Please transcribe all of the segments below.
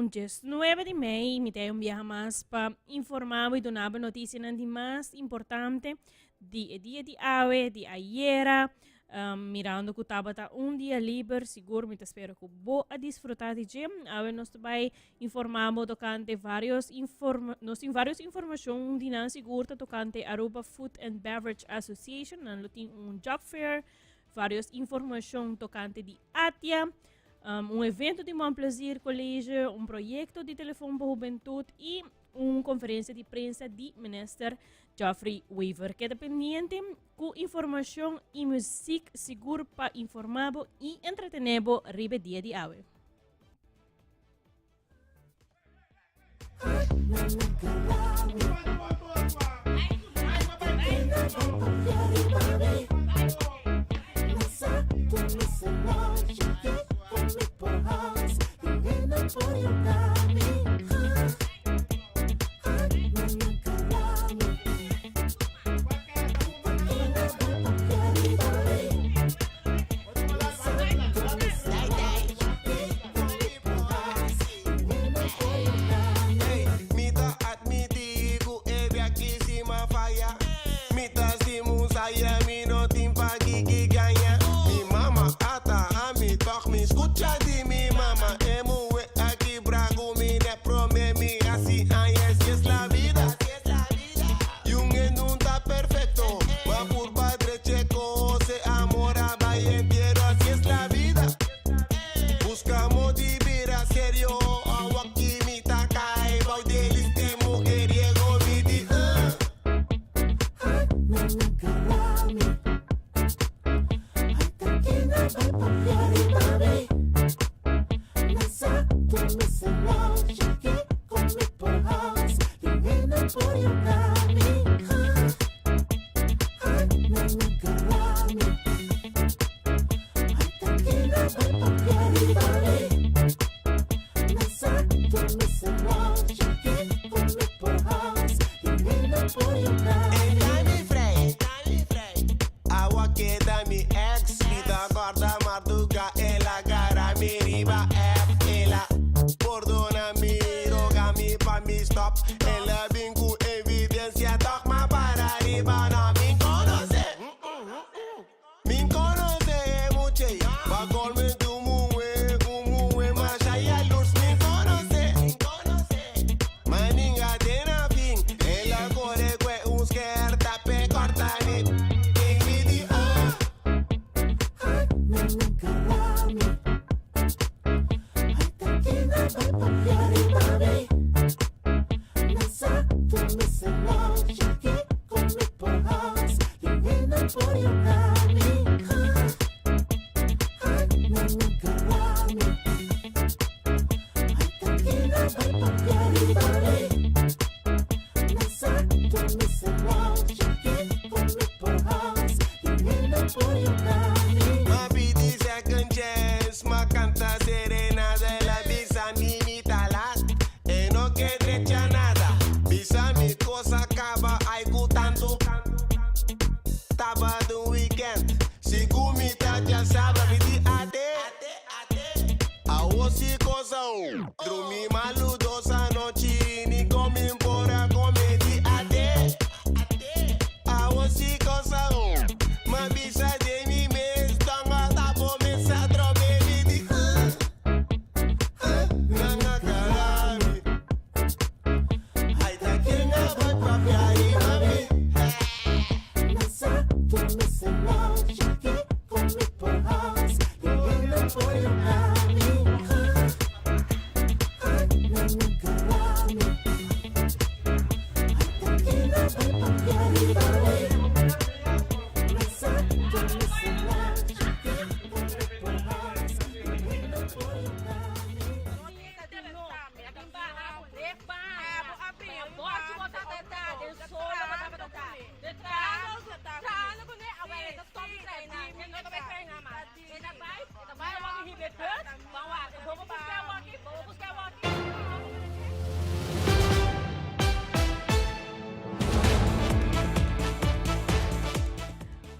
19 di mei, mi ta un biaha mas pa informa bo y duna bo noticianan di mas importante di e dia di awe, di ayera. Um, mirando cu tabata un dia liber, sigur mi ta spera cu bo a disfruta di dje. Awe nos ta bay informa bo tocante varios informa nos tin varios informacion di nan sigur ta tocante Aruba Food and Beverage Association. Nan lo tin un job fair, varios informacion tocante di ATIA, um, un evento di Mon Plaisir College, un proyecto di Telefon pa Hubentud y un conferencia di prensa di Minister Geoffrey Wever. Keda pendiente cu informacion y muziek sigur pa informa bo y entretene bo riba e dia di awe.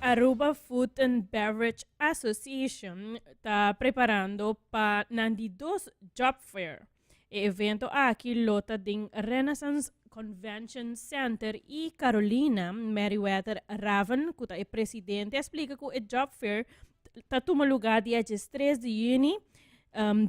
Aruba Food and Beverage Association ta preparando pa nan di dos job fair. E evento aki lo ta den Renaissance Convention Center y Carolina Merryweather Raven, cu ta e presidente, a splica cu e job fair ta tuma lugar dia 13 di juni,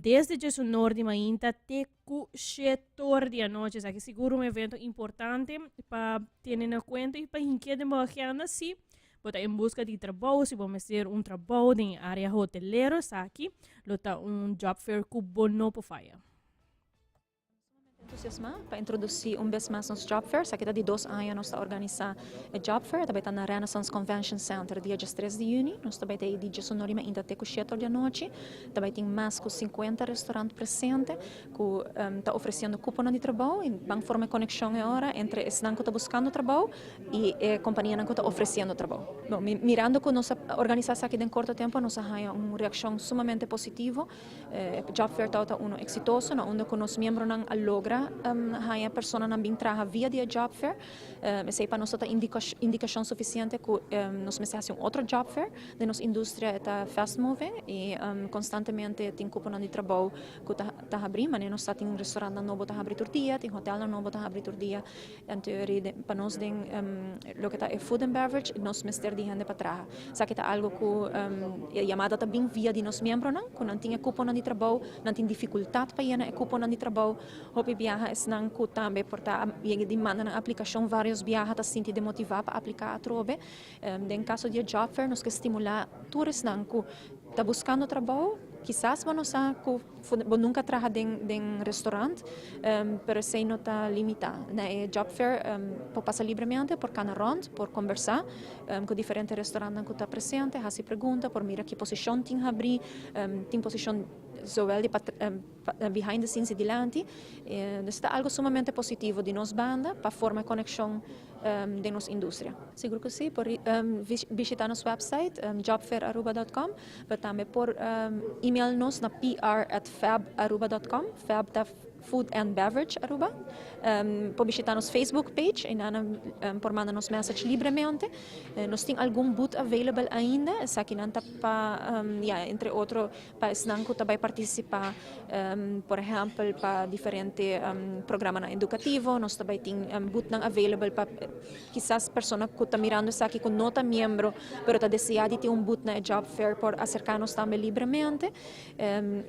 desde djesunor di mainta te cu shetor di anochi. Esaki sigur un evento importante pa tene na cuenta y pa hinkia den bo agenda si bo ta en busca di trabou, si bo mester un trabou den e area hotelero, esaki lo ta un job fair cu bo no por faya. Entusiasmá pa introdusí un bes mas nos Job Fair. Esaki ta di dos aña nos ta organisá e Job Fair. Ta bai ta na Renaissance Convention Center dia diestres di yüni. Nos ta bai ta ei di diesunor di mainta te ku shete or di anochi. Ta bai tin mas ku sinkuenta restaurant presente ku ta ofresiendo kuponan di trabou i ban forma e konekshon e ora entre esnan ku ta buskando trabou i e kompanianan ku ta ofresiendo trabou. Bon, mirando ku nos a organisá esaki den korto tempu nos a haña un reakshon sumamente positivo. E job fair tabata uno exitoso na unda cu nos miembronan a logra haña personanan bin traha via di e job fair. Esey pa nos ta indicacion suficiente cu nos mester haci un otro job fair. Den nos industria e ta fast moving y constantemente tin cuponan di trabou cu ta habri. Manera nos sa tin restaurantnan nobo ta habri tur dia, tin hotelnan nobo ta habri tur dia. Anto pa nos den loke ta e food and beverage nos mester di hende pa traha. Esaki ta algo ku e yamada ta bin via di nos miembronan ku nan tin e kuponan di trabou, nan tin difikultat pa yena e kuponan di trabou. Hopi biaha esnan ku tambe por ta yega di manda nan aplikashon vários biaha ta sinti demotivá pa apliká atrobe. Den kaso di e job fair nos ke stimulá tur esnan ku ta buskando trabou, kisas bo no sa ku bo nunka traha den den restaurant, pero esei no ta limitá. Na e job fair por pasa libremente, por kana rònt, por kombersá ku diferente restaurantnan ku ta presente, hasi pregunta, por mira ki posishon tin habrí, tin posishon zowel di behind the scenes i dilanti. Esei ta algu sumamente positivo di nos banda pa forma e konekshon den nos industria. Sigur ku si, por bishita nos website jobfairaruba dot com, pero tambe por email nos na pr at fabaruba dot com, fab ta Food and Beverage Aruba. Por bishita nos Facebook page, einan por manda nos message libremente. Nos tin algun booth available ainda, esakinan ta pa, ya, entre otro Pa esnan ku ta bai partisipá, por ehèmpel pa diferente programanan edukativo, nos ta bai tin boothnan available pa kisas persona ku ta mirando esaki ku no ta miembro pero ta deseá di tin un booth na e job fair por aserká nos tambe libremente.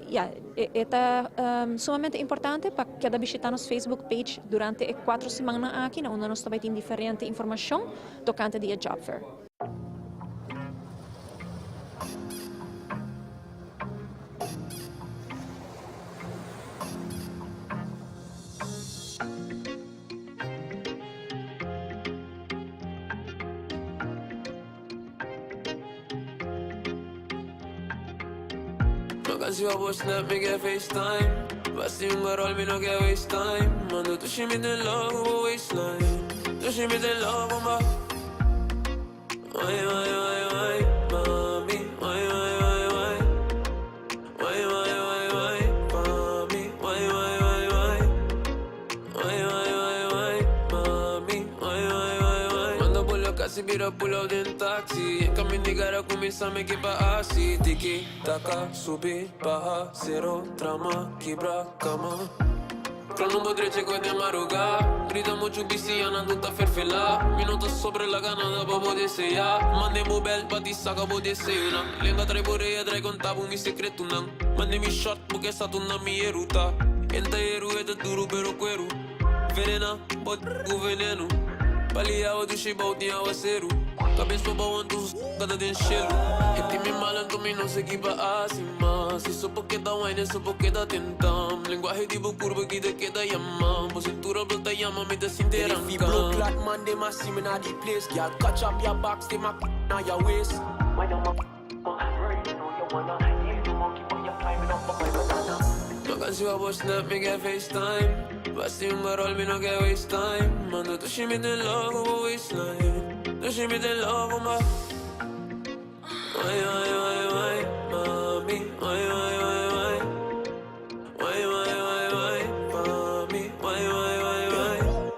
Ya, e ta sumamente importante pa keda bishitá nos Facebook page durante e kuatro simannan aki na unda nos ta bai tin diferente informashon tokante di e job fair.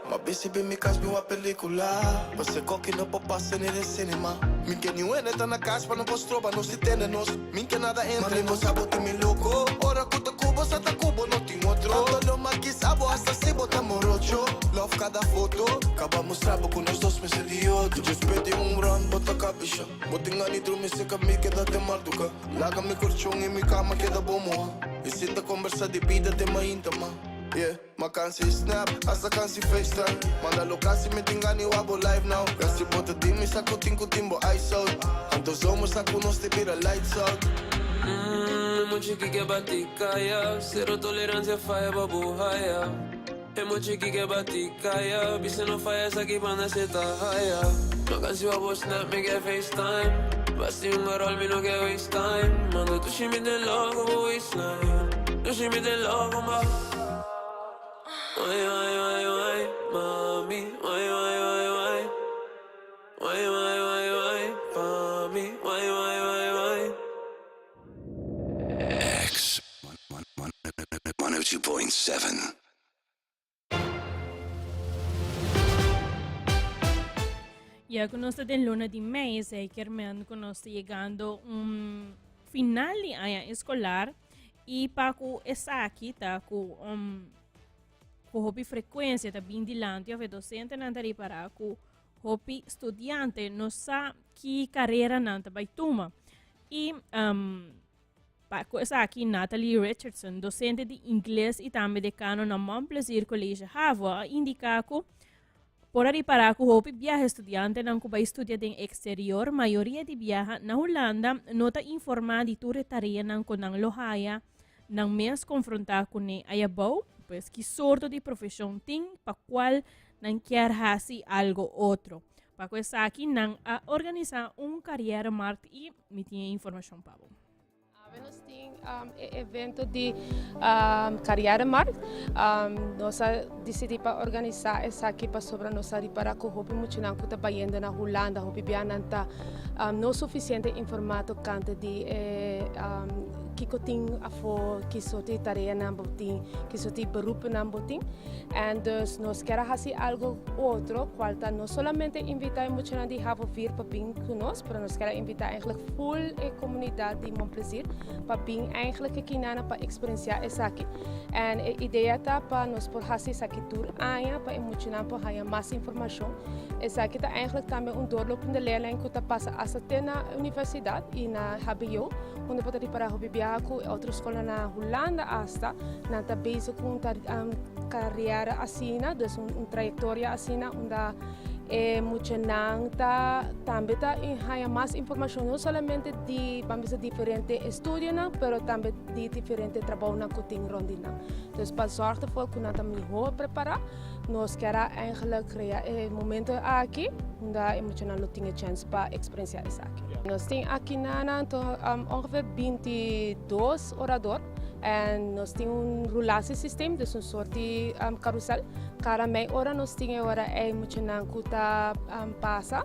Ma bisti bin mi cas bin wak pelicula Pase coki no por pasa ni den cinema Mi ke niun hende ta na cas pa no por stroba nos di tende nos Mi ke nada entre nos. Mami bo sa bo tin mi loco Ora cu ta cu bo sa ta cu bo no tin otro Tanto lo ma. mucha. Bo tin gana di drumi cerca mi keda te marduga. Laga mi colchon y mi cama keda bo moha. Y sinta conversa di bida te mainta ma. Yeah, m'a cansa di snap, hasta cansa di FaceTime. Manda locatie mi tin gana di wak bo live now. Ya si bo ta di mi sa cu tin cu tin bo eyes out. Anto zomer sa cu nos te bira lights out. Mm, mucha ke batica, ya. Cero tolerancia, fire babu haya. E mucha ke batica, ya. Bisa no fire, saki banda se ta haya. No kasi wabo snap, me get FaceTime. Basti un rol, mi no get waste time. Mando tu shimi den loco, bo waistline. Tu shimi den loco, ma. Ay, ay, ay, ay, mami. Ay, ay, ay, ay. Ay, ay, ay, ay, mami. Ay, ay, ay, ay. X 102.7. Ya cu nos ta den luna di mei, zeker men cu nos ta yegando un final di aña escolar y pa cu esaki ta cu um, cu hopi frecuencia ta bin dilanti of e docentenan ta ripara cu hopi studiante no sa ki carera nan ta bay tuma. Y um, Pa ku esaki, Natalie Richardson, dosente di ingles i tambe dekano na Mont Plaisir College Havo, a indiká ku por a ripará ku hopi biaha estudiantenan ku bai studia den eksterior, mayoria di biaha na Hulanda, no ta informá di tur e tareanan ku nan lo haya nan mes konfrontá kuné ayabou, pues ki sorto di profeshon tin pa kual nan kier hasi algo otro. Pa ku esaki nan a organisá un carrièremarkt i mi tin e informashon pa bo. Awe nos tin e evento di Carrièremarkt. Nos a disidí pa organisá esaki pasobra nos a ripará ku hopi muchanan ku ta bayendo na Hulanda hopi bia nan ta no sufisiente informá tokante di e kiko tin afó, ki sorto di tareanan bo tin, ki sorto di beroepennan bo tin. En dus nos kier a hasi algo otro cual ta no solamente invita e muchanan di Havo Vier pa bin cu nos, pero nos kier a invita eigenlijk full e comunidad di Mon Plaisir pa bin eigenlijk e kinana pa experiencia esaki. En e idea ta pa nos por hasi esaki tur aña pa e muchanan por haya mas informacion. Esaki ta eigenlijk tambe un doorlopende leerlijn cu ta pasa hasta te na universidad y na HBO, unda bo ta ripara hopi biaha cu e otro scolnan na Hulanda hasta. Nan ta bezig ku un kariera asina, dus un trayektoria asina unda e muchanan ta tambe ta haña mas informashon no solamente di ban bisa diferente estudionan pero tambe di diferente trabounan ku tin rònt di nan. Dus pa zòrg ervoor ku nan ta mihó prepará nos kier a eigenlijk krea e momento aki unda e muchanan lo tin e chèns pa eksperensiá esaki. Nos tin akinan anto ongeveer 22 orador. En nos tin un roulatiesysteem, dus un soort di carrousel. Cada mei ora nos tin e ora ei muchanan ku ta pasa.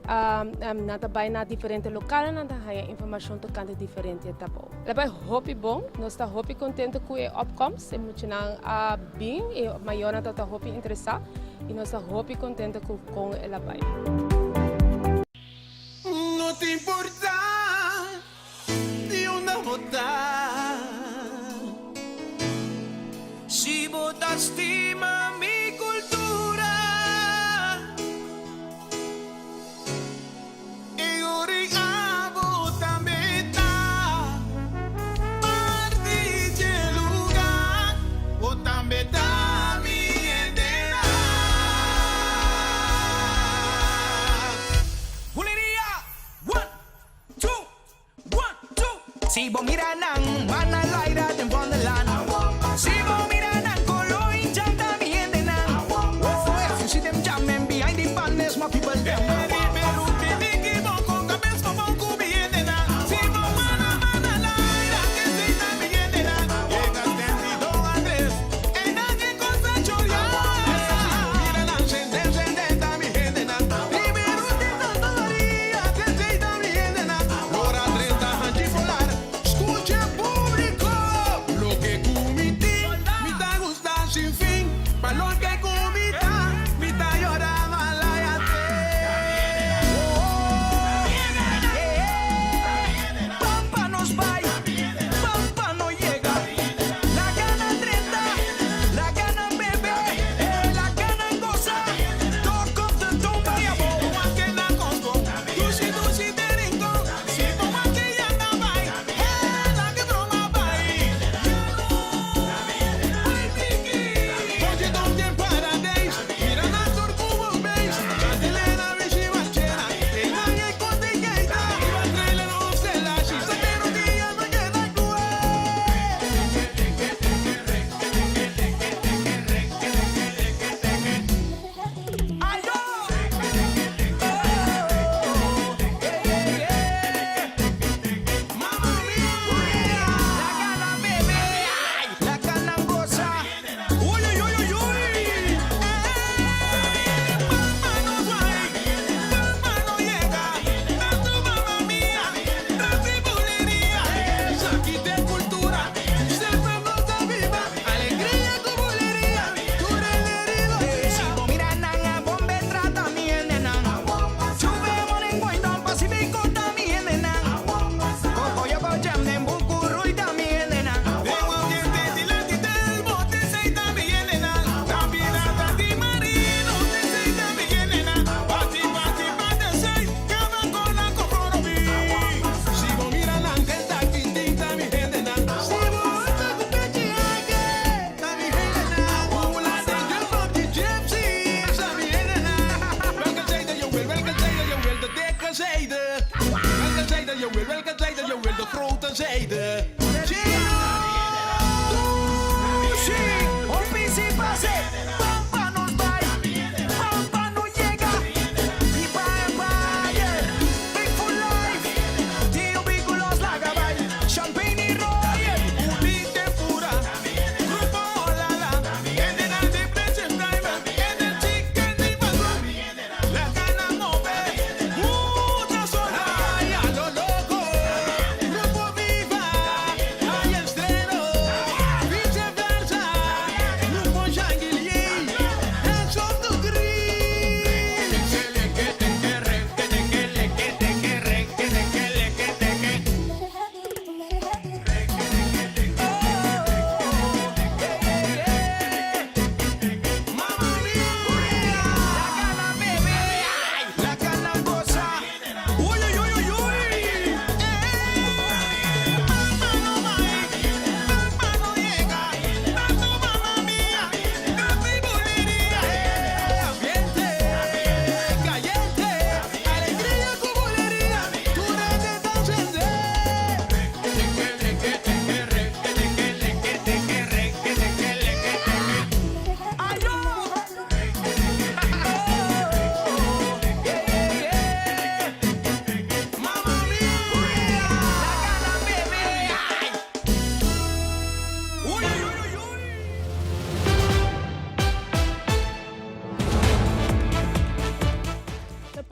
Nan ta bai na diferente lokal en nan ta haña informashon tokante diferente trabou. El a bai hopi bon, nos ta hopi kontento ku e opkomst. E muchanan a bin, e mayornan tabata hopi interesá i nos ta hopi kontento ku kon el a bai. No ta importa Di unda bo ta? Si bo ta stima mi cultura. E ora abo tambe ta parti dje luga. Bo tambe ta mi hende. Buleria! One, two, One, two. Si bo mira nan, mana laira den Wonderland. Si bo mira nan, kolo injan ta mi hende.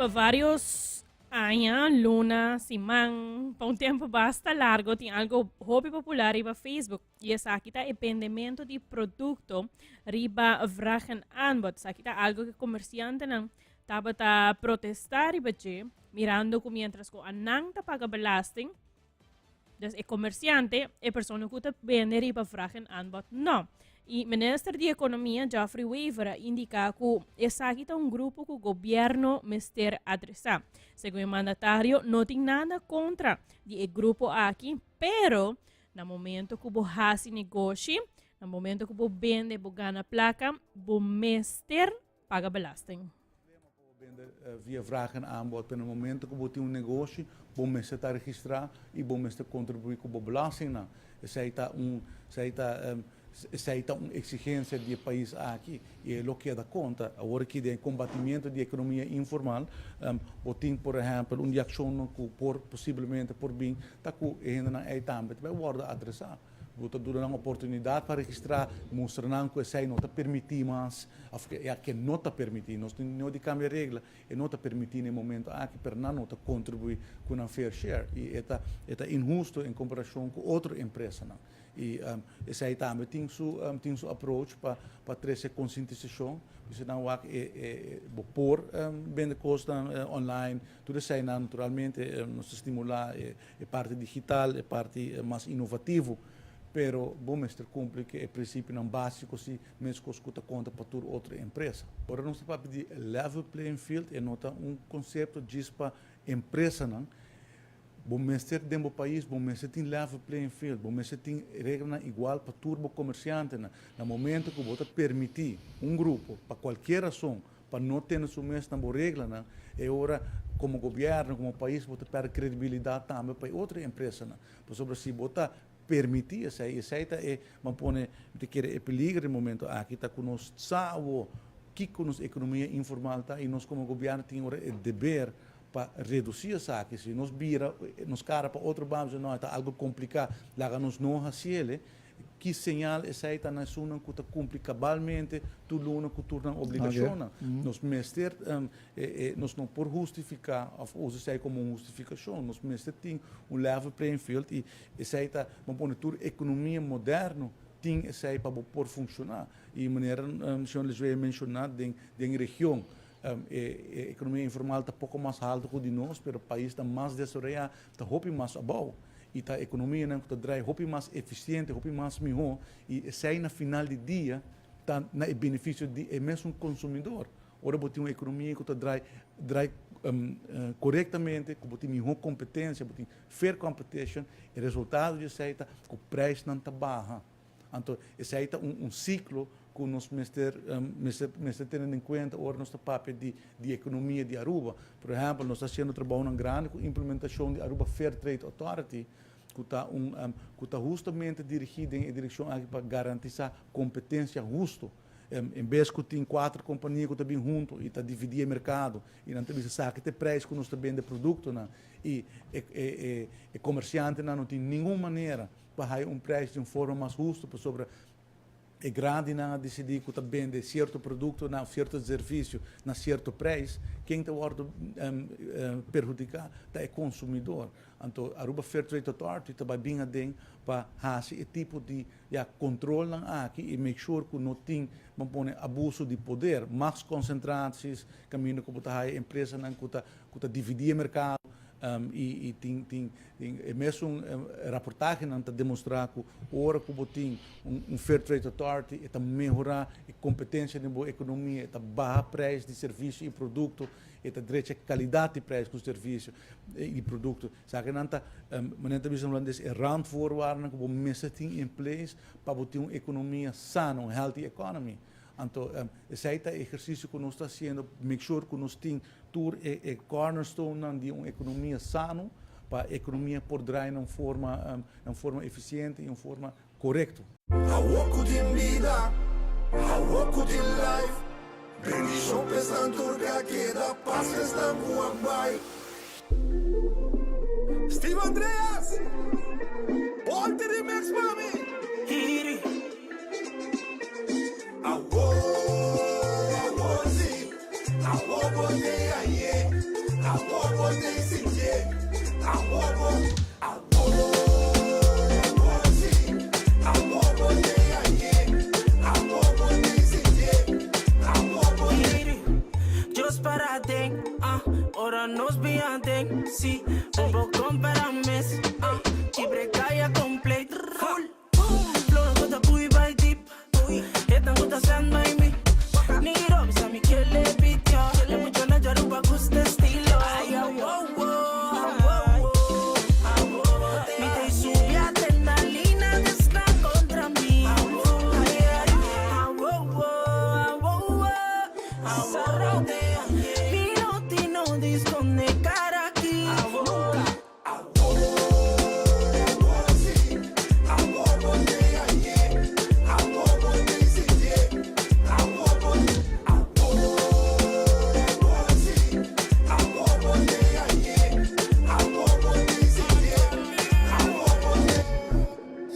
Pa varios aña, luna, siman, pa un tempo basta largo tin algo hopi popular riba Facebook y esaki ta e bendemento di producto riba vraag en aanbod. Esaki ta algo que comerciantenan tabata protesta riba dje, mirando cu mientras cu anan ta paga belasting, Dus e comerciante, e persona cu ta bende riba vraag en aanbod, no. Y minister di Economia, Geoffrey Wever, a indica cu esaki ta un grupo cu gobierno mester adresa. Segun e mandatario, no tin nada contra di e grupo aki, pero na momento cu bo haci negoshi, na momento cu bo bende, bo gana placa, bo mester paga belasting. Bende via vraag en aanbod, pero na momento ku bo tin un negoshi, bo mester ta registrá i bo mester kontribuí ku bo belastingnan. Esei ta un, esei ta, esei ta un eksigensia di e pais aki i e lo keda konta. Awor aki den e kombatimiento di ekonomia informal, bo tin por ehèmpel un di akshonnan ku por posiblemente por bin ta ku e hendenan ei tambe ta bai wòrdu adresá. Bo ta duna nan oportunidat pa registrá, mustra nan ku esei no ta permití mas, òf ke ya ke no ta permití. Nos tin no di kambia regla, e no ta permití na e momento aki, pero nan no ta kontribuí ku nan fair share i e ta e ta inhusto en komparashon ku otro empresanan. I esei tambe tin su tin su approach pa pa trese konsientisashon, bisa nan wak e e bo por bende kosnan online, tur eseinan naturalmente nos ta stimulá e E parti digital, e parti mas inovativo, pero bo mester cumpli cu e principionan basico si, mescos cu ta conta pa tur otro empresa. Ora nos ta papia di level playing field, e no ta un concepto djis pa empresanan. Bo mester den bo pais, bo mester tin level playing field, bo mester tin reglanan igual pa tur bo comerciantenan. Na momento cu bo ta permiti un grupo, pa cualkier rason, pa no tene su mes na bo reglanan, e ora komo gobièrnu, komo pais bo ta pèrdè kredibilidat tambe pa e otro empresanan. Pasobra si bo ta permití esei, esei ta e, ban pone, mi ta kere e peliger den momento aki ta ku nos sa awo kiko nos ekonomia informal ta i nos komo gobièrnu tin ora e deber pa redusí esaki. Si nos bira nos kara pa otro banda, bisa no e ta algu kompliká, laga nos no hasiel. Ki señal esei ta na esunnan ku ta kumpli kabalmente tur luna ku tur nan obligashonnan? Nos mester, nos no por hustifiká òf usa esei komo un hustifikashon. Nos mester tin un level playing field i esei ta, bo pone tur ekonomia moderno tin esei pa bo por funshoná. I manera señor Leswey a menshoná den den region e ekonomia informal ta poko mas haltu ku di nos, pero paisnan mas desaroyá ta hopi mas abou. I ta ekonomianan ku ta drai hopi mas efisiente, hopi mas mihó, i esei na final di dia ta na e benefisio di e mesun konsumidor. Ora bo tin un ekonomia ku ta drai drai korektamente, ku bo tin mihó kompetensia, bo tin fair competition, e resultado di esei ta ku preisnan ta baha. Anto esei ta un siklo ku nos mester mester mester tene den kuenta ora nos ta papia di di ekonomia di Aruba. Por ehèmpel, nos ta hasiendo trabounan grandi ku implementashon di Aruba Fair Trade Authority, ku ta un ku ta hustamente dirigí den e direkshon aki pa garantisá kompetensia husto. En bes ku tin kuater kompania ku ta bin huntu i ta dividí e merkado i nan ta bisa esaki ta e preis ku nos ta bende produktonan i e e e komersiantenan no tin ningun manera pa haya un prijs di un forma mas husto pasobra e grandinan a disidí ku ta bende sierto produktonan òf sierto servisio na sierto prijs, ken ta wòrdu perhudiká ta e konsumidor. Anto Aruba Fair Trade Authority ta bai bin aden pa hasi e tipo di ya kontrolnan aki i make sure ku no tin ban pone abuso di poder, machtsconcentraties, kaminda ku bo ta haya empresanan ku ta ku ta dividí e merkado. I tin tin tin e mesun raportahenan ta demostrá ku ora ku bo tin un Fair Trade Authority e ta mehorá e kompetensia den bo ekonomia, e ta baha preis di servisio i produkto, e ta drecha kalidat di preis ku servisio i produkto. Esakinan ta manera ta bisa na hulandes e randvoorwaarden ku bo mester tin in place pa bo tin un ekonomia sano, un healthy economy. Anto esei ta e ehersisio ku nos ta hasiendo, make sure ku nos tin tur e e cornerstonenan di un ekonomia sano pa e ekonomia por draai na un forma na un forma efisiente i un forma korekto. Awor ku tin bida, awor ku tin life, Bendishon p'esnan tur k'a keda, pas p'esnan ku a bai. Steve Andreas, Ponte remix pa mi. Hiri. Awor, awor si, awor bo te aye. line Si, un bo compara mes ah, Kibre kaya complete Full Flow ku ta pui bai deep Etan ku ta stand by me Niro bisa mi kele beat yo Le mucho na jaruba gusta estilo Ay, ah, wow, wow, ah, wow, wow, ah, wow. Mi te subi adrenalina Desna contra mi Ay, ay, ah, wow, wow, ah, wow, wow, ah, wow. Mi no ti no disconectar aki Nunca.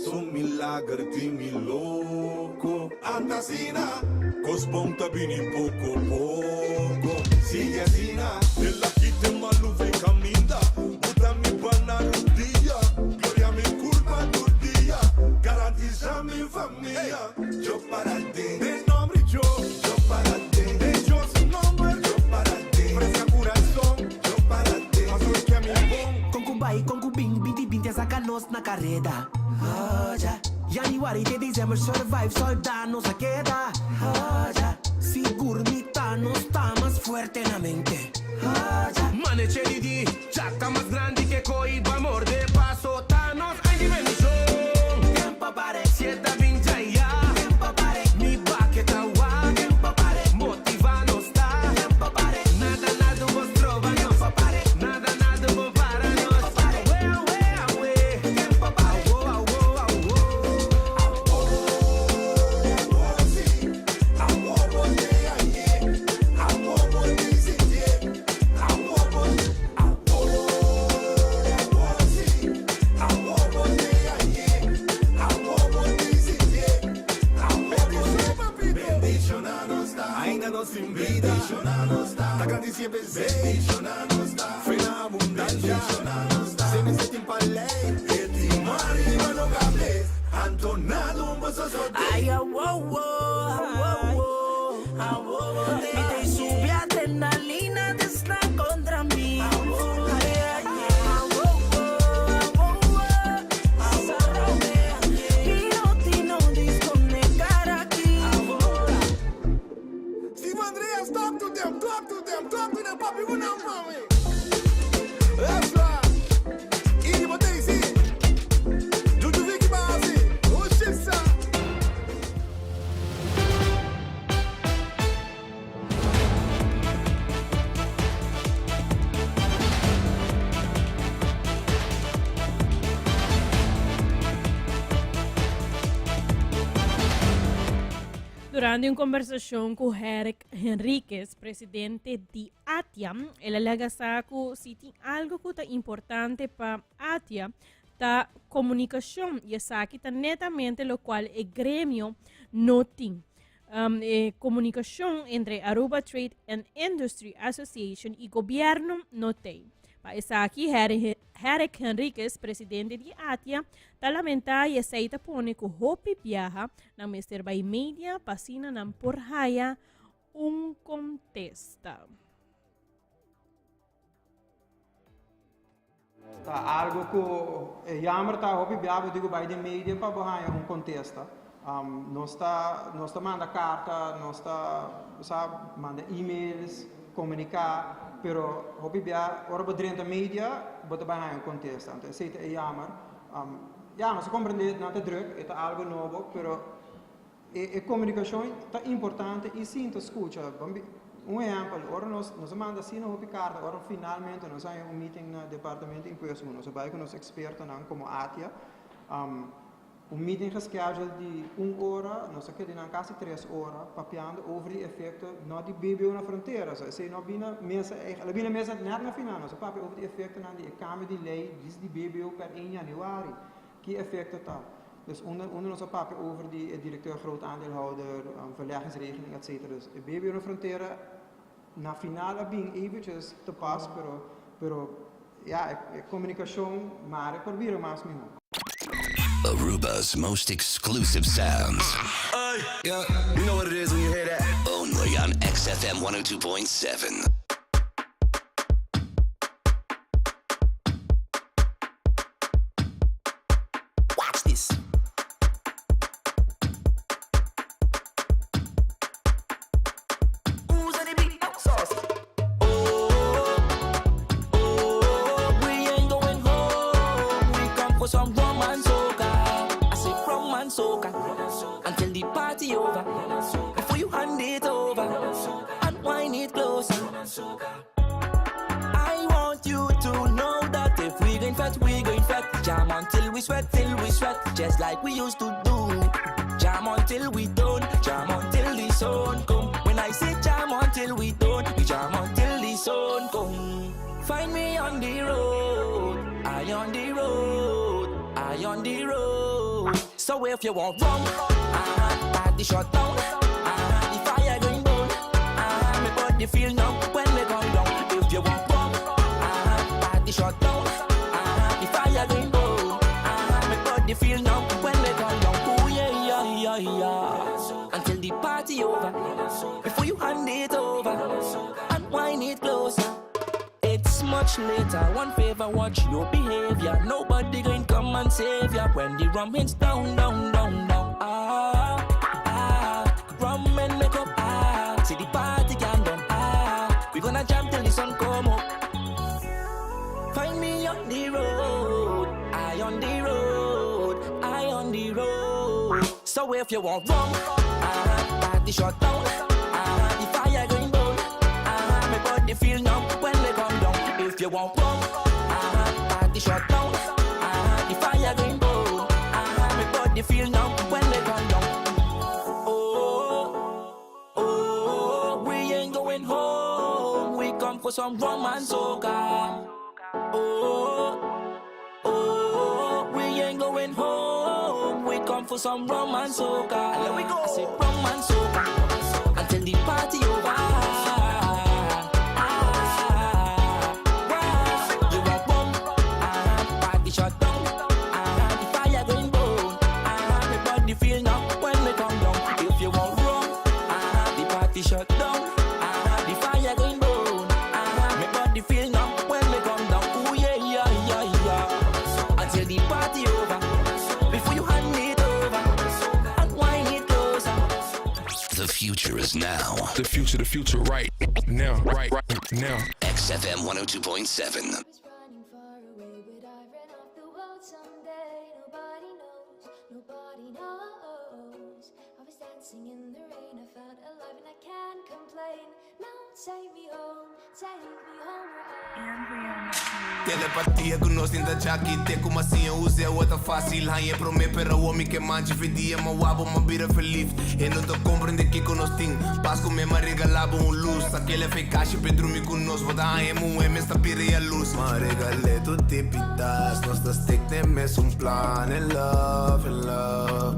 Su milager tin mi loko. Anda asina, kos bon ta bini poko poko. Sigui asina. El a kita e malu fei kaminda. Buta mi pan na rudia. Gloria mi kurpa tur dia. Garantisa mi famia. Yo para den. Den nomber di Yo. Yo para den. Den Yo su nomber. Yo para den. Freska kurason. Yo para den. Paso e ke mi bon. Kon ku bai, kon ku bin, binti binti a saka nos na kareda. Oja. Januari te december survive, solda nos a keda. Oja. Sigur mi ta, nos ta mas fuerte na mente. Oja. Mane chedi di chaka mas grandi ke koi ba morde paso ta nos ain di bendishon. Tempo pare. Si e ta bin djaya. Tempo pare. Mi bake ta wak. Tempo pare. Motiva nos ta. Tempo pare. Nada nada bo stroba nos. Tempo pare. Nada nada bo para nos. Tempo pare. Awe awe awe. Tempo pare. Awo awo awo. Ainda nos tin bida. Ta grandi siempre Bendiciona nos ta. Fe na abundancia. Se mester tin pa ley. E tin ariba no cables. Anto nada un boso sote. Ay, ah, wow, wow, ah, wow, wow, ah, wow, wow. Mi te subi adrenalina desna contra mi. Ay, ay, ah, wow, wow, ah, wow, wow, ah, wow. Mi no ti no disconectar aki. Steve Andreas, talk to them, talk to them, talk to them, papi, una mami. That's right. Idi Botesi. Juju Vicky Basi. Oh shit, sir. Durante un conversacion cu Herrick Henriquez, presidente di ATIA, el a laga sa cu si tin algo cu ta importante pa ATIA ta comunicacion y esaki ta netamente locual e gremio no tin. Um, e comunicacion entre Aruba Trade and Industry Association y gobierno no tin. Pa esaki Herrick Henriquez, presidente di ATIA, ta lamenta y esey ta pone cu hopi biaha nan mester bay media pa asina nan por haya un contesta. Ta algo ku e jammer ta hopi bia bo di ku bai den media pa bo haña un kontesta. Nos ta nos ta manda karta, nos ta sa manda emails, komuniká, pero hopi bia ora bo drenta media bo ta bai haña un kontesta. Anto esei ta e jammer. Ya nos a komprendé nan ta drùk, e ta algo nobo, pero E e komunikashon ta importante i sinta skucha. Un ehèmpel, ora nos nos a manda asina hopi karta, ora finalmente nos a haña un meeting na Departamento di Impuesto ku nos a bai ku nos ekspertonan komo ATIA, un meeting gescheduled di un ora, nos a keda nan kasi tres ora papiando over di efekto no di BBO na frontera, so esei no a bini mesa el a bini mesa nèt na final, nos a papia over di efektonan di e kambio di lei di BBO per 1 yanüari. Ki efecto ta? Dus unda unda nos a papia over di e directeur groot aandeelhouder, verleggingsregeling etc. Dus e BBO na frontera na final a bin eventjes te pas pero pero ja e comunicacion mare por bira mas miho. Aruba's most exclusive sounds. Yeah, you know what it is when you hear that. Only on XFM 102.7. I want you to know that if we going fat, we going fat. Jam until we sweat, till we sweat, just like we used to do. Jam until we don't, jam until the sun come. When I say jam until we don't, we jam until the sun come. Find me on the road, I on the road, I on the road. So if you want rum, uh-huh, party shut down, uh-huh, the fire going burn, uh-huh, me body feel numb when me come down. If you want rum, uh-huh, party shut down, uh-huh, the fire going burn, uh-huh, me body feel numb when me come down. Ooh yeah yeah yeah yeah. Until the party over, before you hand it over, and wind it closer. It's much later. One favor, watch your behavior. Nobody going come and save ya when the rum hits down, down, down, down. Ah, ah, rum and make up. Ah, see the party can done. Ah, we gonna jam till the sun come up. Find me on the road. I on the road. I on the road. So if you want rum, ah, party shut down. Ah, the fire going burn. Ah, my body feel numb when we come down. If you want rum, ah, party shut down. Ah, the fire going burn. Ah, my body feel numb when we come down. Oh, oh, we ain't going home. We come for some rum and soca. Oh, oh, we ain't going home. We come for some rum and soca. Let we go. I say rum and soca until the party over. Ah, wow. You want rum? Ah, party shut down. Ah, the fire going burn. Ah, my body feel numb when we come down. If you want rum, ah, the party shut down. Ah, the fire going burn. Ah, my body feel numb when we come down. Ooh yeah yeah yeah yeah. Until the party over. Before you hand it over and wind it closer. The future is now. The future, right now, right, right now. XFM 102.7. Running far away, but I ran off the world someday. Nobody knows, nobody knows. I was dancing in the rain, I felt alive and I can't complain. Now take me home, take me home where I Telepatia ku nos tinta chaki Te kuma assim eu usei outra fácil Hanha pro me pero o homem que manche Fedia ma wabo ma bira feliz E não te compreende que com nos ting Paz com me ma regalava um luz Aquele é cash pedro me com nos Bota hanha mu em esta pira e a luz Ma regale tu tipitas Nos ta stick ne mes un plan In love, in love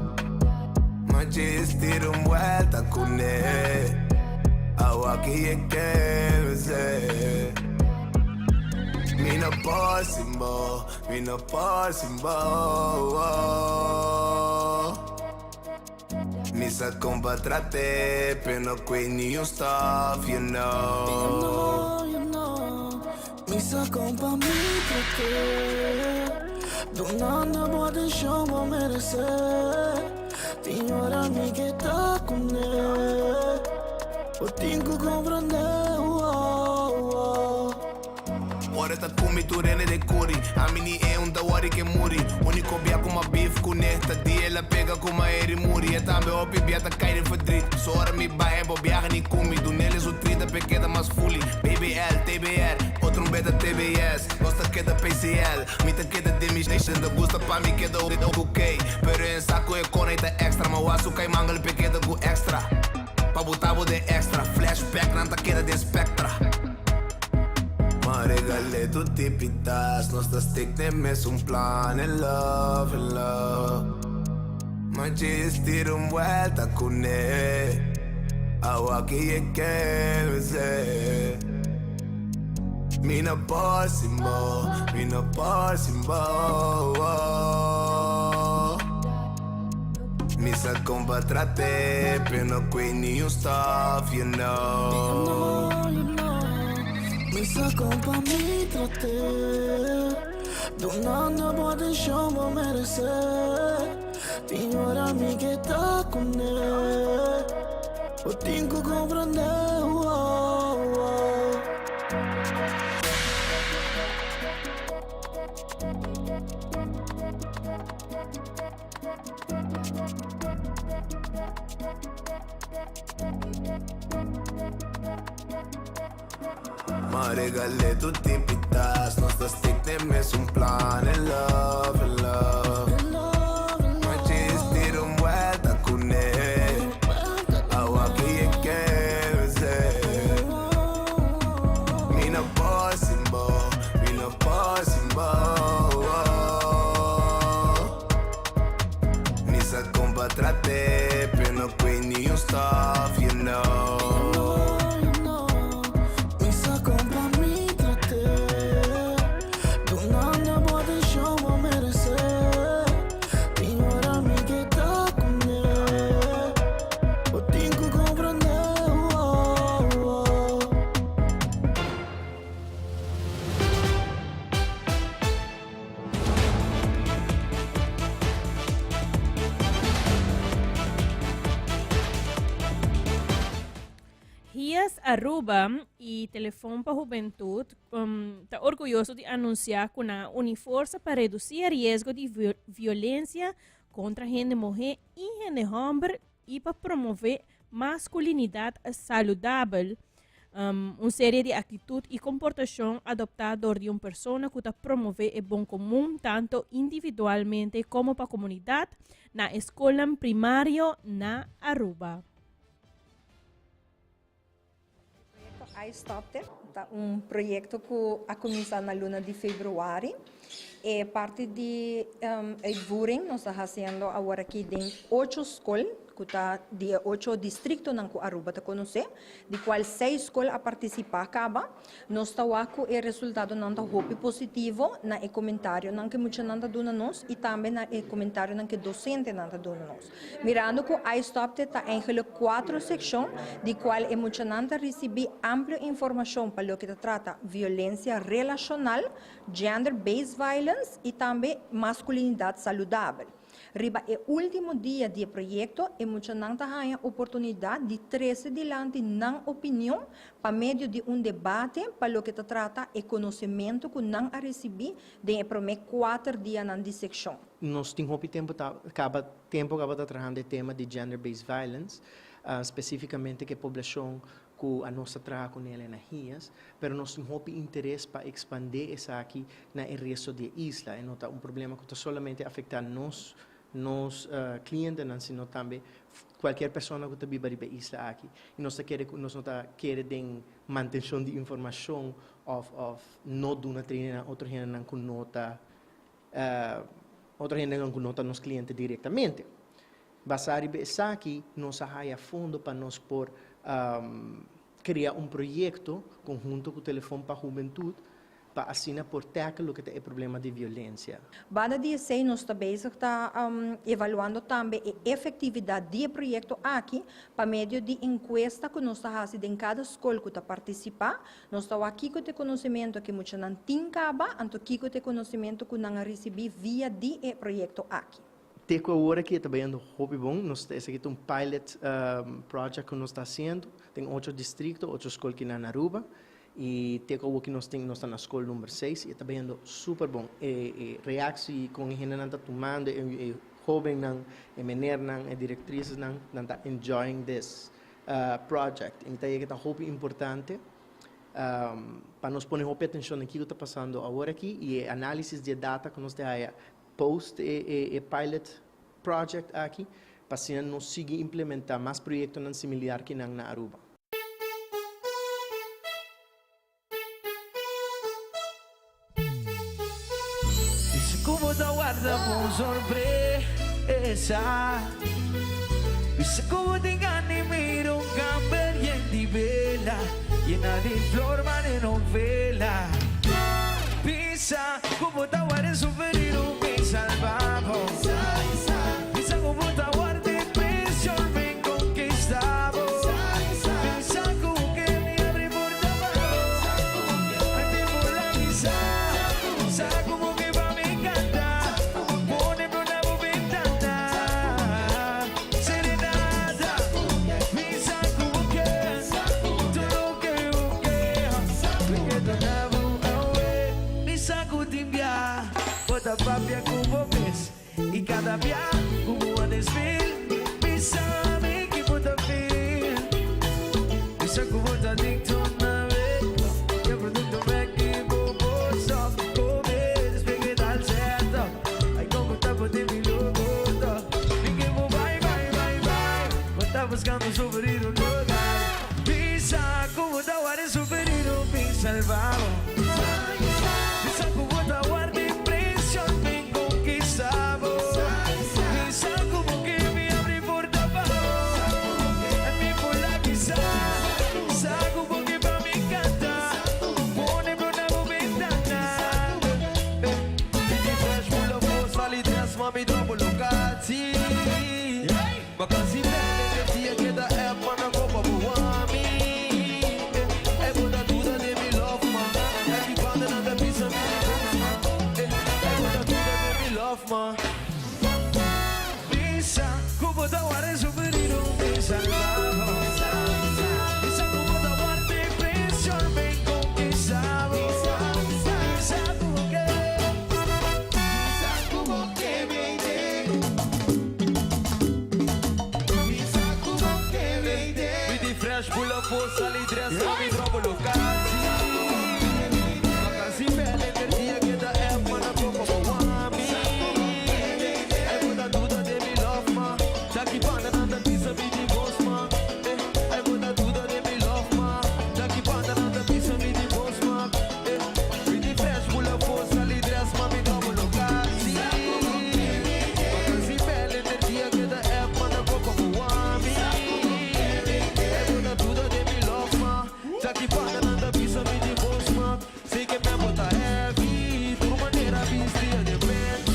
Ma tira un vuelta con él Awa que ye que se Mi no possible, mi no possible. Misa combatrate, pero no quit ni un stuff, you know. You know, you know. Misa compa mi traté. Donando bo atención bo merece. Tiñora mi que ta con él. O tinko comprende. Oh, oh. Ora ta kumi tu rene de curi A mini é um tawari que muri Único bia com uma beef com nesta Dia ela pega com uma eri muri E também opi bia ta cair em verdriet Sora mi baia bo viaja ni kumi Do neles o 30 pequeda mas fully BBL, TBR, outro um beta TBS Gosta que da PCL, mi ta queda de mi station Da gusta pa mi queda o ok Pero em saco é cona e ta extra Ma o aço cai mangal pequeda com extra Pa botabo de extra Flashback nanta queda de spectra Ma regale tu tipitas Nos ta stick ne mes un plan In love, in love Ma tira un vuelta con él Awa que ye que se Mi no possible, mi no possible Misa combatrate, pero no quit ni un stuff, you know You know, you know. Misa compa mi traté. Donando bo atención bo merece. Tiñora mi que ta con él. O tinko comprende. Oh, oh. Ma regal'é tur tipi tas. Nos ta stick den mesun plan. In love, in love. Ma djis tira un buelta kuné. Awa ki e kende. Mi no por sin bo, mi no por sin bo. Mi sa kon pa trat'é, pero no kwe ni un stòf, you know. Mi sa kon pa mi trat'é, dunando bo atenshon bo meresé. Tin ora mi ke ta kuné, bo tin ku komprendé, oh, oh. Hias Aruba y Telefon pa Hubentud ta orguyoso di anuncia cu nan a uni forsa pa reduci e riesgo di violencia contra hende muhe y hende homber y pa promove masculinidad saludabel, un serie di actitud y comportacion adopta dor di un persona cu ta promove e bon comun tanto individualmente como pa comunidad na e scolnan primario na Aruba. Proyecto I Stopped It ta un proyecto cu a cuminsa na luna di februari. E parti di uitvoering nos ta haciendo aworaki den ocho scol cu ta di e ocho districtonan cu Aruba ta conoce, di cual seis scol a participa caba. Nos ta wak cu e resultadonan ta hopi positivo na e comentarionan cu e muchanan ta duna nos y tambe na e comentarionan cu e docentenan ta duna nos. Mirando cu I Stopped It ta eigenlijk cuatro seccion di cual e muchanan ta ricibi amplio informacion pa loke ta trata violencia relacional, gender based violence y tambe masculinidad saludabel. Riba e ultimo dia di e proyecto e muchanan ta haña oportunidad di trece dilanti nan opinion pa medio di un debate pa loke ta trata e conocemento cu nan a ricibi den e prome cuater dianan di seccion. Nos tin hopi tempo ta caba tempo caba ta trahando e tema di gender based violence, specificamente cu e poblacion cu anos ta traha cu nel na hias, pero nos tin hopi interes pa expande esaki na e resto di e isla. E no ta un problema cu ta solamente afecta nos nos clientenan sino tambe cualkier persona cu ta biba riba e isla aki. Y nos ta kere cu nos no ta kere den mantencion di informacion of of no duna training na otro hendenan cu no ta otro hendenan cu no ta nos cliente directamente. Basá riba esaki nos a haya fondo pa nos por crea un proyecto conhunto cu Telefon pa Hubentud pa asina por tackle loke ta e problema di violencia. Banda di esei nos ta bezig ta evaluando tambe e efectividad di e proyecto aki pa medio di encuesta cu nos ta haci den cada scol cu ta participa. Nos ta wak kico ta e conocimento cu e muchanan tin caba, anto kico ta e conocimento cu nan a ricibi via di e proyecto aki. Te ku awor aki e ta bayendo hopi bon. Nos ta esaki ta un pilot project ku nos ta hasiendo den ocho distrikto, ocho skol ki na Aruba. I te ku awor ki nos tin nos ta na skol number seis i e ta bayendo super bon. E e reaksi kon e hendenan ta tumando, e e hobennan, e menernan, e direktrisnan, nan ta enjoying this project. I mi ta yega ta hopi importante pa nos pone hopi atenshon na kiko ta pasando awor aki i e análisis di e data ku nos ta haya Post e e pilot project aki pa asina nos sigui implementa mas proyectonan similiar ki nan na Aruba. Bisa ku bo ta warda pa un sorpresa. Bisa ku bo tin gana di mira un kamber yen di bela, yena di flor manera novela. Bisa ku bo ta warda suferido mi salba bo. Bisa ku bo ta warda e presion mi konkista bo. Bisa ku ke mi abri porta pa bo. Antes bo la bisa. Sa ku bo ke pa mi kanta. Pone flor na bo bentana. Serenata. Bisa ku bo ke. Tur loke bo ke. Mi ke duna bo awe. Mi sa ku tin bia bo ta papia ku bo mes i kada bia ku bo a desfil mi sa mi ki bo ta feel mi sa ku bo ta adicto na be. un superhero no lie. Bisa ku bo ta warda superhero bin salba bo. Bisa ku bo ta warda e presion bin konkista bo. Bisa ku bo ke mi abri porta pa bo. Mi por la bisa. Sa ku bo ke pa mi kanta. Pone bro na bo bentana. Baby fresh full of force, sali dress, mami double locati. Vakantie bel energia keda app man a kopa bo wami. E bo ta duda den mi love man. Aki banda nan ta bisa mi di bos man. E bo ta duda den mi love man. Bisa ku bo ta warda su pedido mi salva bo. Bisa ku bo ta warda e presion ben konkista bo. Bisa ku bo ke. Bisa ku bo ke baby. Mi di fresh bula for sali dress pa mi drobo locatie. Vakantie bel energia keda app man a kopa bo wami. E bo ta duda den mi love ma. Daki banda nan ta bisa mi di bos ma. E bo ta duda den mi love ma. Daki banda nan ta bisa mi di bos ma. Mi di fresh bula for sali dress ma mi drobo locatie. Vakantie bel energia keda app man a kopa bo wami. E bo ta duda den mi love ma. Daki banda nan ta bisa mi di bos ma. Sei ke men bo ta heavy. Tur manera bisti a den panty.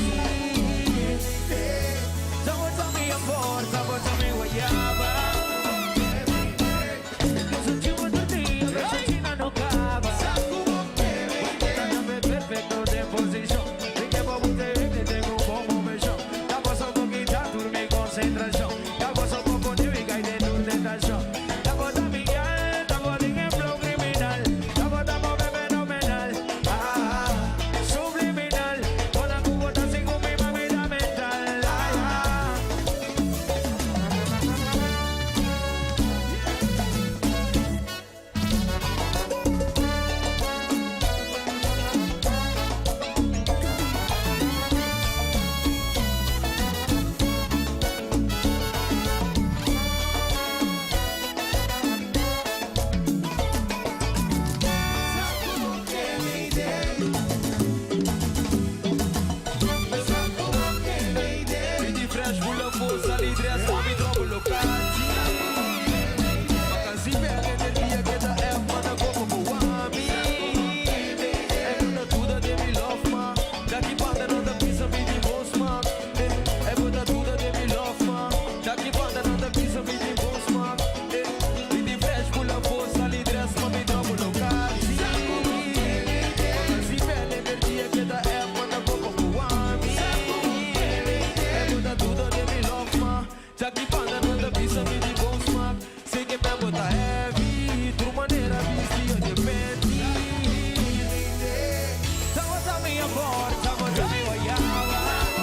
Sabota mi amor, sabota mi guayaba.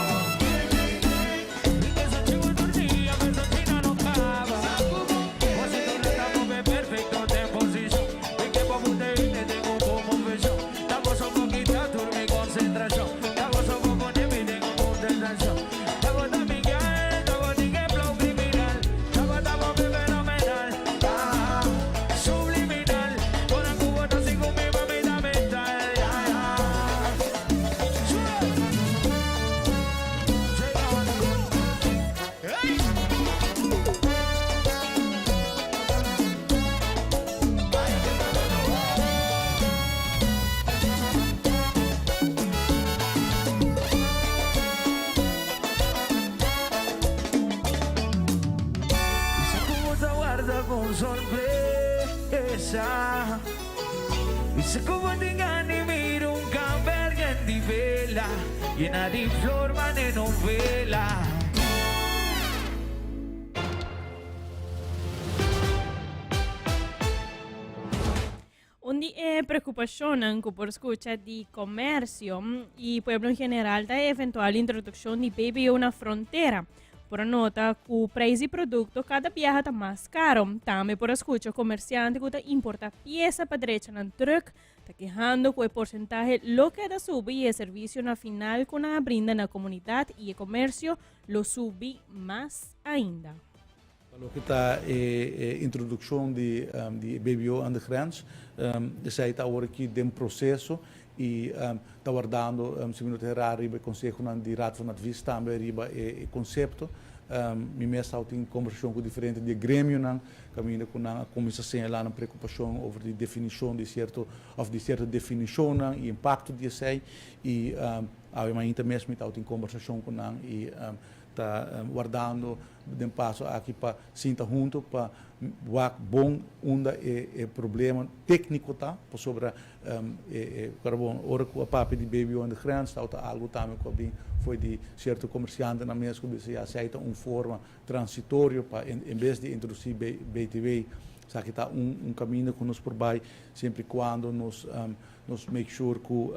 Sorpresa. Bisa ku bo tin gana di mira un kamber yen di vela, yena di flor mane novela. Un di e preokupashonnan ku por skucha di komersio i pueblo en general ta e eventual introdukshon di BBO na frontera. Por a nota ku preis di produkto kada biaha ta mas karo. Tambe por a skucha komersiante ku ta importa piesa pa drecha nan trùk ta kehando ku e porsentahe lo keda subi i e servisio na final ku nan a brinda na komunidat i e komersio lo subi mas ainda. Pa loke ta e introdukshon di e BBO aan de grens, esei ta awor aki den proseso i ta wardando, si mi no ta erá, riba e konsehonan di Raad van Advies tambe riba e konsepto. Mi mes tawata tin kombersashon ku diferente di e gremionan kaminda ku nan a kuminsá señalá nan preokupashon over di definishon di sierto òf di sierto definishonnan i impakto di esei i awe mainta mes mi tawata tin kombersashon ku nan i Ta wardando den paso aki pa sinta hunto pa wak bon unda e problema tecnico ta, pasobra e bon ora cu a papia di BBO en de grens tawata algo tambe cu a bin fo'i di cierto comerciantenan mes cu bisa ya esey ta un forma transitorio pa en bes di introduci BTW esaki ta un caminda cu nos por bay siempre y cuando nos nos make sure cu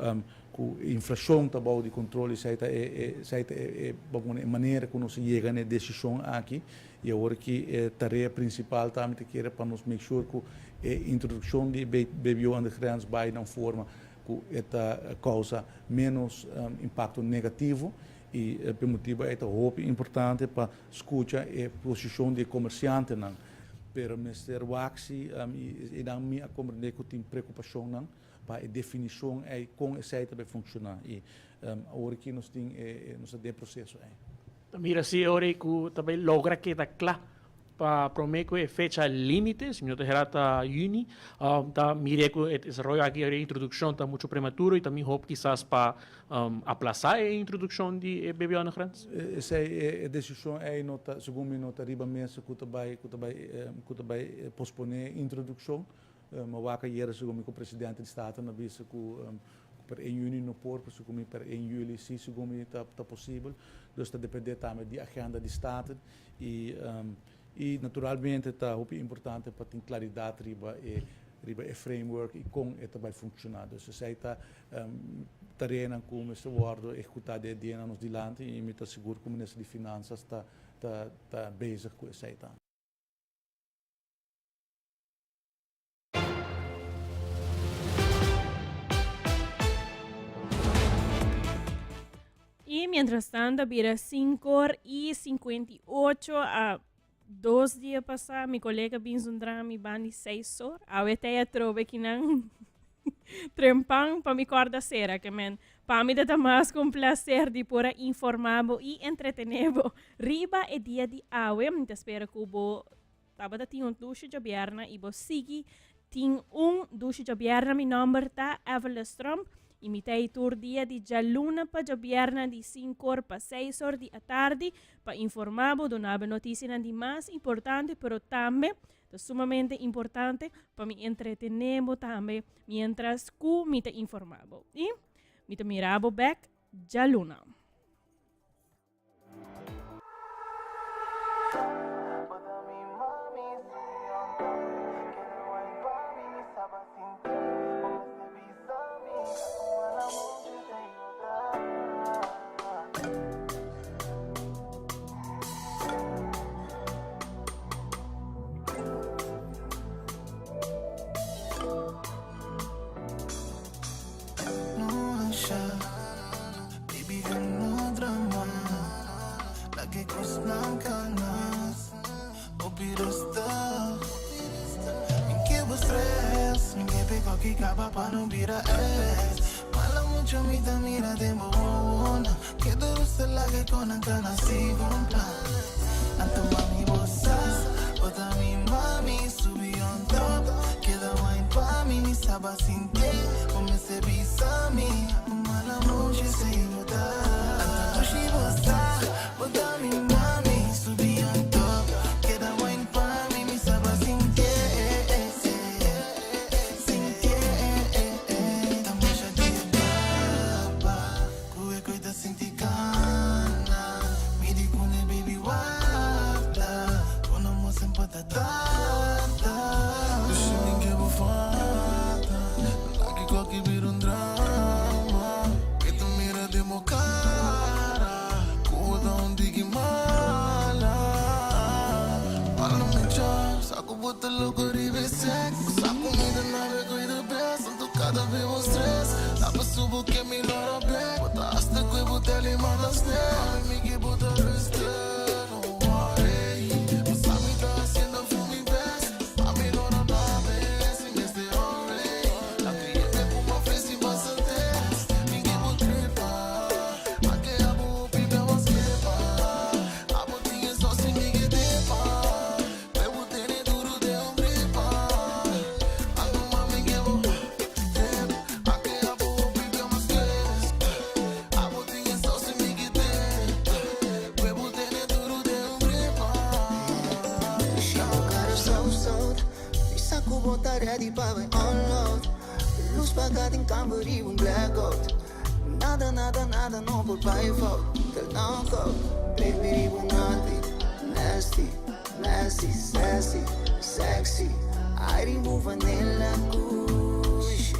Ku inflashon ta bou di kontrol esei ta e esei ta e bo pone e manera ku nos a yega na e desishon aki i awor ki e tarea prinsipal ta mi ta kere pa nos make sure ku e introdukshon di BBO aan de grens bai na un forma ku e ta kousa ménos impakto negativo i p'e motibu ei ta hopi importante pa skucha e posishon di e komersiantenan pero mester wak si i nan mi a komprende ku tin preokupashonnan. Pa e definishon ei kon esei ta bai funshoná i awor aki nos tin e nos ta den e proseso ei. Ta mira si e ora ei ku ta bai logra keda kla pa promé ku e fecha límite, si mi no ta hera ta yüni, ta mir'é ku e desaroyo aki e introdukshon ta muchu prematuro i ta mihó kisas pa aplasá e introdukshon di e BBO na grens? Esei e desishon ei no ta, segun mi no ta riba mesa ku ta bai ku ta bai ku ta bai posponé e introdukshon. Mi wak ayera segun mi ku presidente di Staten a bisa ku per 1 juni no por, pero segun mi per 1 juli si segun mi ta posibel. Dus ta depende tambe di agenda di Staten i i naturalmente ta hopi importante pa tin klaridat riba e riba e framework i kon e ta bai funkshoná. Dus esei ta tareanan ku mester wòrdu ehekutá den e dianan nos dilanti i mi ta sigur ku Minister di Finansas ta ta bezig ku esei tambe. Y mientras tanto a bira 5 or y 58 a dos dia pasá mi colega bin zundra mi bandi 6 or. Awe te atrobe kinan trempan pa mi corda cera que men pa mi ta mas con placer di por a informabo y entretenebo riba e dia di awe. Mi ta spera cu bo Tabata tin un dushi djabièrnè i bo sigui tin un dushi djabièrnè. Mi nòmber ta Evelyn Tromp i mi ta ei tur dia di djaluna pa djabièrnè di sinkor pa seis or di atardi pa informá bo, duna bo notisianan di mas importante pero tambe ta sumamente importante pa mi entretené bo tambe miéntras ku mi ta informá bo. I mi ta mira bo bèk djaluna. ku bo ta ready pa bai all out. Lus paga den kamber i un blackout. Nada, nada, nada no por bai fout. Tel knockout. Baby riba un naughty, nasty, nasty, sassy, sexy. Ai riba un vanilla kush.